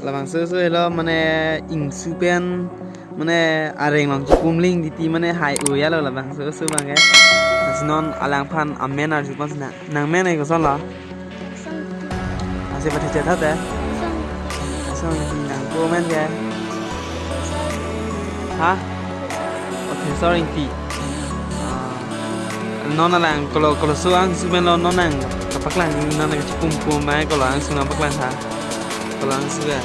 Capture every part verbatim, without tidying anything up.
Labangso oso helo mane ingsu pen mane areng along chipum ling titi mane hai-o ya lo labangso oso abang ke. Lasi non alangphan amen arju pon sina. Nang men ai koson lo? Lasi pati chetha te. Asong di nang ko men ke. Ha? Professor Ingti. Ah, non alang kolo kolo so angsu pen lo non nang kapaklang non nang chipum pum mai kolo angsu nang paklang ha. Kolo angsu ya.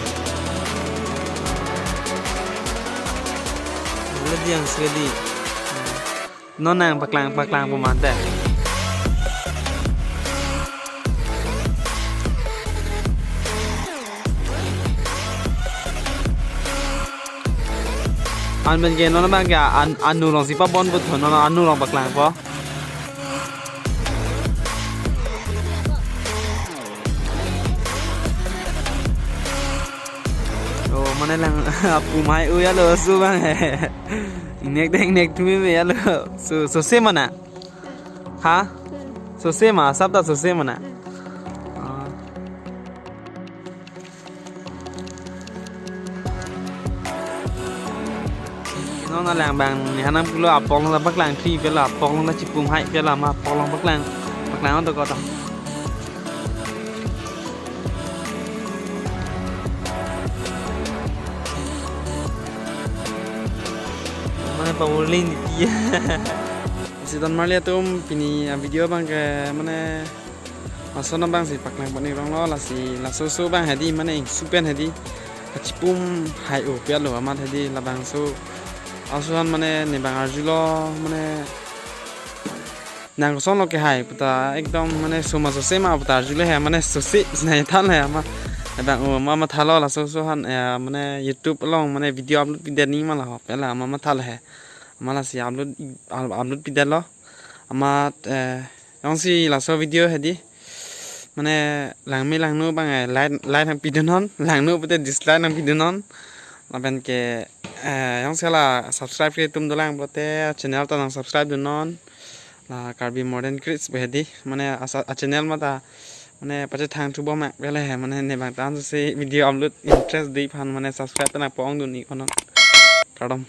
Lagi angsu di. Non nang paklang paklang pum ante. An pen ke non abang ke an anu along si pabon putho non anu along paklangpo. Oh, mane lang apu mai u ya lo su abang he. Ingnek dek ingnek tumi me ya lo. Su su se mana? Ha? Su se ma, sab ta su se mana? Ah. Non alang abang ne hanang pulo apok along ta paklang thri pela apok along ta chipum hai pela ma apok along paklang paklang on to kota. Mane pamurling di. Si don marli atum pini a video abang ke mane lason abang si paklang pon-ik rong lo lasi laso oso abang hedi mane ingsu pen hedi kachipum hai-o pia lo amat hedi labangso oso han mane ne abang arju lo mane nang koson lo ke hai puta ekdom mane suma sose ma puta arju le hai mane sose sinai than le ama abang o ma matha lo laso oso han eh, mane YouTube along mane video upload pidet ni ma la ho pela ama matha le hai ama lasi upload upload pidet lo amat eh Jongsi laso video hedi mane langme langno abang eh, like like nang pidun non, langno pute dislike nang pidun non. Lapen ke eh, jongsi la subscribe ke tum dolang pute channel ta nang subscribe dun non. La Karbi Modern Creates pu hedi mane asa a channel mata mane pache thang thu bom ak pele he mane ne abang tan si video upload interest di aphan mane subscribe ta nang pong dun-ik non. Kardom.